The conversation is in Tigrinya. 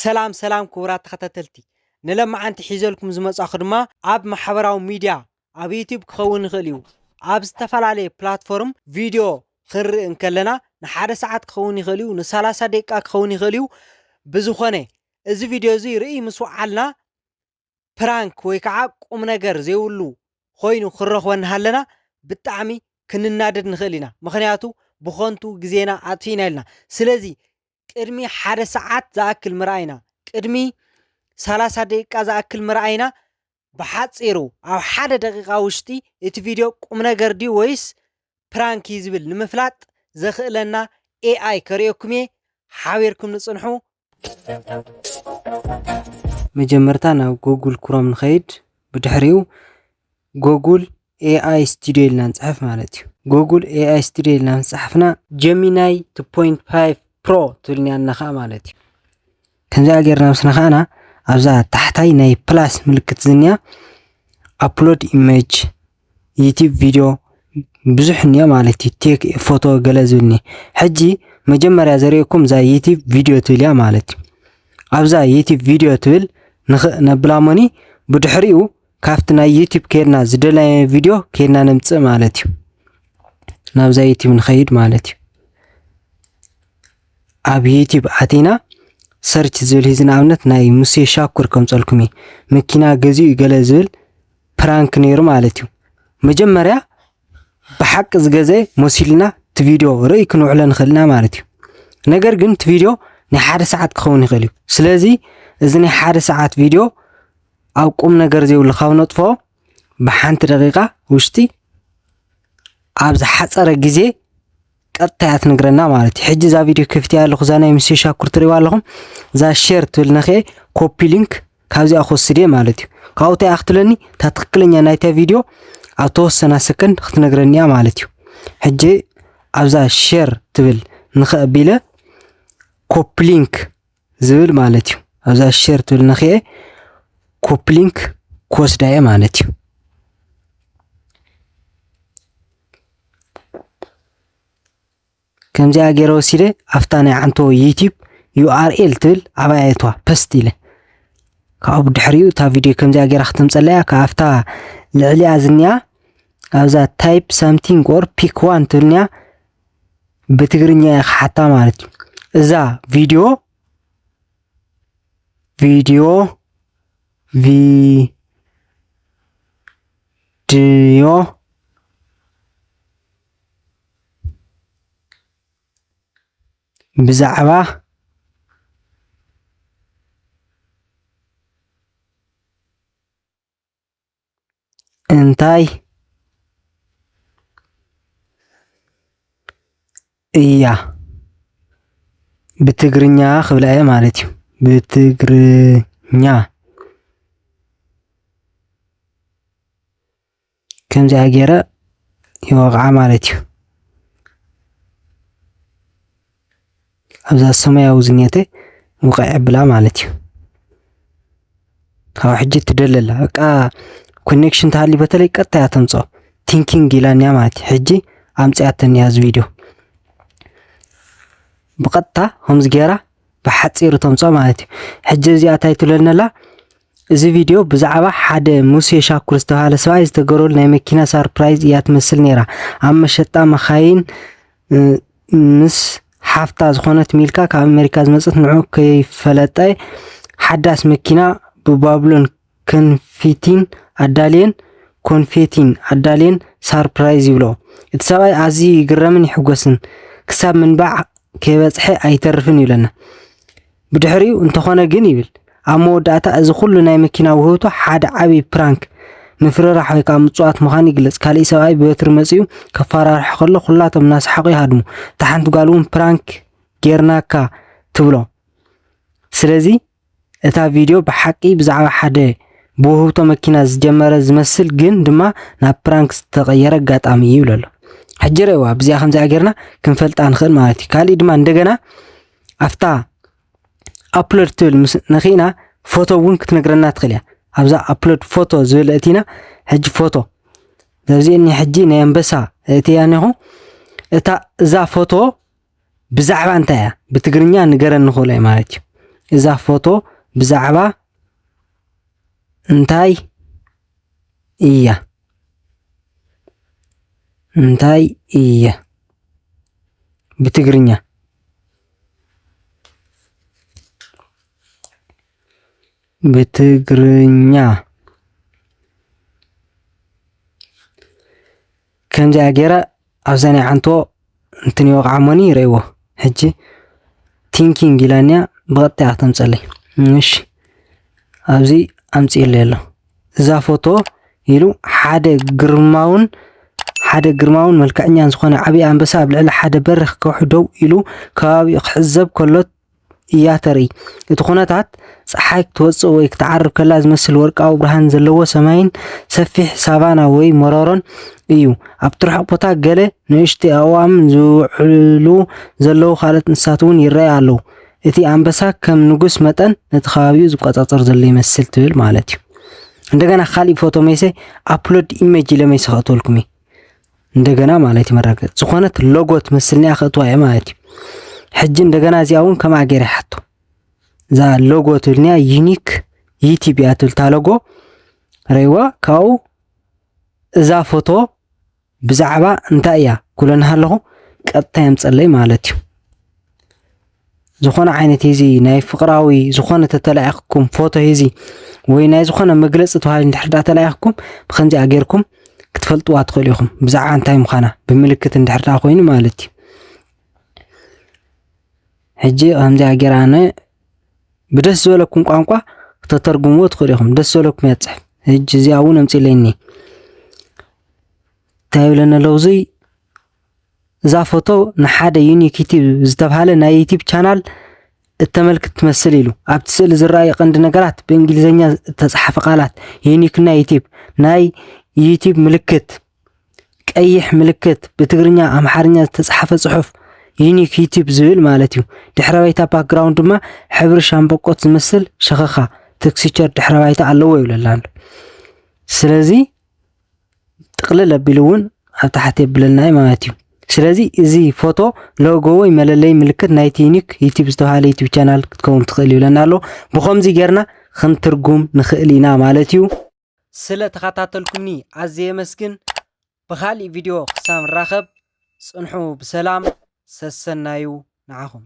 ሰላም ሰላም ክቡራት ተኸታተልቲ፣ ንለማዓንቲ ሒዘልኩም ዝመጻኹ ድማ ኣብ ማሕበራዊ ሚድያ፣ ኣብ ዩቲዩብ ክኸውን ይኽእል እዩ፣ ኣብ ዝተፈላለየ ፕላትፎርም ቪድዮ ክንርኢ እንከለና፣ ንሓደ ሰዓት ክኸውን ይኽእል እዩ፣ ንሰላሳ ደቂቃ ክኸውን ይኽእል እዩ። ብዝኾነ፣ እዚ ቪድዮ እዚ ርኢ ምስ ወዓልና፣ ፕራንክ ወይ ከዓ ቁም ነገር ዘይብሉ ኮይኑ ክረኽበና ሃለና፣ ብጣዕሚ ክንናደድ ንኽእል ኢና። ምኽንያቱ ብኸንቱ ግዜና ኣጥፊእና ኢልና። ስለዚ ቅድሚ ሓደ ሰዓት ዝኣክል ምርኣይና፣ ቅድሚ ሰላሳ ደቂቃ ዝኣክል ምርኣይና፣ ብሓጺሩ ኣብ ሓደ ደቂቃ ውሽጢ እቲ ቪድዮ ቁም ነገር ድዩ ወይስ ፕራንክ እዩ ዝብል ንምፍላጥ ዘኽእለና ኤኣይ ከርእየኩም እየ። ሓቢርኩም ንጽንሑ። መጀመርታ ናብ ጎጉል ክሮም ንኸይድ፣ ብድሕሪኡ ጎጉል ኤኣይ ስቱዲዮ ኢልና ንጽሕፍ ማለት እዩ። ጎጉል ኤኣይ ስቱዲዮ ኢልና ምስ ጸሓፍና፣ ጀሚናይ ቱ ፖይንት ፋይቭ ፕሮ ትብልኒ ኣላ ኸኣ ማለት እዩ። ከምዚኣ ጌርና ምስ ነኻእና፣ ኣብዛ ታሕታይ ናይ ፕላስ ምልክት ዝንያ፣ ኣፕሎድ ኢሜጅ፣ ዩቲዩብ ቪድዮ፣ ብዙሕ እኒኦ ማለት እዩ። ቴክ ፎቶ ገለ ዝብል እኒኦ። ሕጂ መጀመርያ ዘርእየኩም እዛ ዩቲዩብ ቪድዮ ትብል እያ ማለት እዩ። ኣብዛ ዩቲዩብ ቪድዮ ትብል ንኽእ ነብላ እሞኒ፣ ብድሕሪኡ ካብቲ ናይ ዩቲዩብ ከይድና ዝደለናዮ ቪድዮ ከይድና ነምጽእ ማለት እዩ። ናብዛ ዩቲዩብ ንኸይድ ማለት እዩ። ኣብ ዩቲዩብ ኣቲና ሰርች ዝብል ሂዚ፣ ንኣብነት ናይ ሙሴ ሻኩር ከምጸልኩም እዩ። መኪና ገዚኡ ገለ ዝብል ፕራንክ ነይሩ ማለት እዩ። መጀመርያ ብሓቂ ዝገዘ መሲልና እቲ ቪድዮ ርእይ ክንውዕሎ ንኽእል ኢና ማለት እዩ። ነገር ግን እቲ ቪድዮ ናይ ሓደ ሰዓት ክኸውን ይኽእል እዩ። ስለዚ እዚ ናይ ሓደ ሰዓት ቪድዮ ኣብ ቁም ነገር ዘይብሉ ካብ ነጥፎ፣ ብሓንቲ ደቂቃ ውሽጢ ኣብ ዝሓጸረ ግዜ ቀጥታ እያ ትነግረና ማለት እዩ። ሕጂ እዛ ቪድዮ ከፊተያ ኣለኹ፣ እዛ ናይ ሙሴ ሻኩር ትርእይዋ ኣለኹም። እዛ ሼር ትብል ነኽኤ ኮፒ ሊንክ ካብዚኣ ክወስድ እየ ማለት እዩ። ካብኡ እንታይ እያ ክትብለኒ? እታ ትኽክለኛ ናይታ ቪድዮ ኣብ ተወሰና ሰከንድ ክትነግረኒ እያ ማለት እዩ። ሕጂ ኣብዛ ሼር ትብል ንኽእ ኣቢለ ኮፒ ሊንክ ዝብል ማለት እዩ። ኣብዛ ሼር ትብል ነኽኤ ኮፒ ሊንክ ክወስዳ እየ ማለት እዩ። ከምዚኣ ገይረ ወሲደ ኣብታ ናይ ዓንቶ ዩቲዩብ ዩ ኣር ኤል ትብል ዓባይ ኣየትዋ ፐስት ኢለ። ካብኡ ብድሕሪኡ እታ ቪድዮ ከምዚኣ ገይራ ክትምጸላ እያ። ካብ ኣብታ ልዕሊኣ ዝኒኣ ኣብዛ ታይፕ ሳምቲንግ ኦር ፒክ ዋን ትብልኒያ ብትግርኛ እየ ክሓታ ማለት እዩ። እዛ ቪድዮ ቪድዮ ቪድዮ ብዛዕባ እንታይ እያ ብትግርኛ ክብላ እየ ማለት እዩ። ብትግርኛ ከምዚኣ ገይረ ይወቕዓ ማለት እዩ። ኣብዛ ሰማያዊ ዝኔተ ውቕዕ ብላ ማለት እዩ። ካብ ሕጂ ትደለላ በቃ ኮኔክሽን ተሃሊ በተለይ ቀጥታ እያ ተምፅኦ። ቲንኪንግ ኢላንያ ማለት እዩ። ሕጂ ኣምፅኣተኒ እያ እዚ ቪድዮ። ብቐጥታ ከምዚ ገይራ ብሓፂሩ ተምፅኦ ማለት እዩ። ሕጂ እዚኣ እንታይ ትብለና ኣላ? እዚ ቪድዮ ብዛዕባ ሓደ ሙሴ ሻኩር ዝተባህለ ሰብኣይ ዝተገበረሉ ናይ መኪና ሳርፕራይዝ እያ ትመስል ነይራ። ኣብ መሸጣ መኻይን፣ እ፣ ምስ ሓፍታ ዝኾነት ሚልካ ካብ ኣሜሪካ ዝመጸት ንዑ ከይፈለጠ ሓዳስ መኪና ብባብሎን ኮንፌቲን ኣዳልየን፣ ኮንፌቲን ኣዳልየን ሳርፕራይዝ ይብሎ። እቲ ሰብኣይ ኣዝዩ ይግረምን ይሕጎስን፣ ክሳብ ምንባዕ ከይበጽሐ ኣይተርፍን ይብለና። ብድሕሪኡ እንተኾነ ግን ይብል፣ ኣብ መወዳእታ እዚ ኩሉ ናይ መኪና ውህብቶ ሓደ ዓቢ ፕራንክ፣ ምፍርራሕ ወይ ከኣ ምጽዋት ምዃኑ ይግለጽ። ካሊእ ሰብኣይ ብበትሪ መጺኡ ከፈራርሖ ከሎ ኩላቶም እናሰሓቑ ይሃድሙ። እታ ሓንቲ ጓል እውን ፕራንክ ጌርናካ ትብሎ። ስለዚ እታ ቪድዮ ብሓቂ ብዛዕባ ሓደ ብውህብቶ መኪና ዝጀመረ ዝመስል ግን ድማ ናብ ፕራንክ ዝተቐየረ ኣጋጣሚ እዩ ይብሎ ኣሎ። ሕጂ ርእይዋ፣ ብዚኣ ከምዚኣ ጌርና ክንፈልጣ ንኽእል ማለት እዩ። ካሊእ ድማ እንደገና ኣብታ ኣፕሎድ ትብል ምስ ነኺእና ፎቶ እውን ክትነግረና ትኽእል እያ። ኣብዛ ኣፕሎድ ፎቶ ዝብል እቲና ሕጂ ፎቶ ዘብዚእኒ ሕጂ ናይ ኣንበሳ እትያ እኒኹ። እታ እዛ ፎቶ ብዛዕባ እንታይ እያ ብትግርኛ ንገረኒ ክብሎ እየ ማለት እዩ። እዛ ፎቶ ብዛዕባ እንታይ እያ? እንታይ እየ? ብትግርኛ። ብትግርኛ። ከምዚኣ ገይረ ኣብዛ ናይ ዓንቶ እንትን ይወቕዓ እሞኒ ይረእይዎ። ሕጂ ቲንኪንግ ኢላንያ ብቐጥታ እያ ክተምፀለይ። እሺ፣ ኣብዚ ኣምፅእለይ ኣሎ። እዛ ፎቶ ኢሉ ሓደ ግርማውን ሓደ ግርማውን መልክዐኛን ዝኾነ ዓብዪ ኣንበሳ ኣብ ልዕሊ ሓደ በሪኽ ከውሒ ደው ኢሉ ከባቢኡ ክዕዘብ ከሎ እያ ተርኢ። እቲ ኩነታት ጸሓይ ክትወጽእ ወይ ክትዓርብ ከላ ዝመስል ወርቃዊ ብርሃን ዘለዎ ሰማይን ሰፊሕ ሳቫና ወይ መሮሮን እዩ። ኣብቲ ርሑቕ ቦታ ገለ ንእሽቶ ኣእዋምን ዝውዕሉ ዘለዉ ካልኦት እንስሳት እውን ይረኣዩ ኣለዉ። እቲ ኣንበሳ ከም ንጉስ መጠን ነቲ ከባቢኡ ዝቆጻጸር ዘሎ ይመስል ትብል ማለት እዩ። እንደገና ካሊእ ፎቶ መይሰ ኣፕሎድ ኢሜጅ ኢለ መይሰ ከእትወልኩም እየ። እንደገና ማለት እዩ መረጋገጺ። ዝኾነት ሎጎ ትመስል እኒኣ ከእትዋ እየ ማለት እዩ። ሕጂ እንደገና እዚኣ እውን ከምኣ ገይረ ይሓቶ። እዛ ሎጎ ትብል እኒኣ ዩኒክ ዩቲብ እያ ትብል እታ ሎጎ። ረይዋ ካብኡ እዛ ፎቶ ብዛዕባ እንታይ እያ ክብለኒ ሃለኹ ቀጥታ የምፀለይ ማለት እዩ። ዝኾነ ዓይነት ሂዚ ናይ ፍቕራዊ ዝኾነ ተተላኢኽኩም ፎቶ ሂዚ ወይ ናይ ዝኾነ መግለፂ ተባሂሉ እንድሕር ዳ ተላኢኽኩም ብኸምዚኣ ጌርኩም ክትፈልጥዋ ትኽእሉ ኢኹም። ብዛዕባ እንታይ ምዃና ብምልክት እንድሕር ዳ ኮይኑ ማለት እዩ። ሕጂ ከምዚኣ ጌራ ኣነ ብደስ ዝበለኩም ቋንቋ ክተተርጉምዎ ትኽእሉ ኢኹም። ደስ ዝበለኩም እያ ትፅሕፍ። ሕጂ እዚኣ እውን ኣምፅእለይኒ። እንታይ ይብለኒ ኣለዉ እዙይ እዛ ፎቶ ንሓደ ዩኒክ ዩቲብ ዝተብሃለ ናይ ዩቲብ ቻናል እተመልክት ትመስል ኢሉ። ኣብቲ ስእሊ ዝረኣዩ ቀንዲ ነገራት ብእንግሊዝኛ እተጻሓፈ ቃላት ዩኒክ እና ዩቲብ ናይ ዩቲብ ምልክት ቀይሕ ምልክት ብትግርኛ ኣምሓርኛ ዝተጻሓፈ ጽሑፍ ዩኒክ ዩቲብ ዝብል ማለት እዩ። ድሕረ ባይታ ባክግራውንድ ድማ ሕብሪ ሻምበቆት ዝመስል ሸኸኻ ቴክስቸር ድሕረ ባይታ ኣለዎ ይብለላ ኣሎ። ስለዚ ጥቕልል ኣቢሉ እውን ኣብ ታሕቲ የብለልና እዩ ማለት እዩ። ስለዚ እዚ ፎቶ ሎጎ ወይ መለለይ ምልክት ናይቲ ዩኒክ ዩቲብ ዝተባሃለ ዩቲብ ቻናል ክትከውን ትኽእል ይብለና ኣሎ። ብኸምዚ ጌርና ክንትርጉም ንኽእል ኢና ማለት እዩ። ስለ ተኸታተልኩምኒ ኣዝየ የመስግን። ብኻሊእ ቪድዮ ክሳብ ንራኸብ ጽንሑ ብሰላም። ሰሰናዩ ንዓኹም።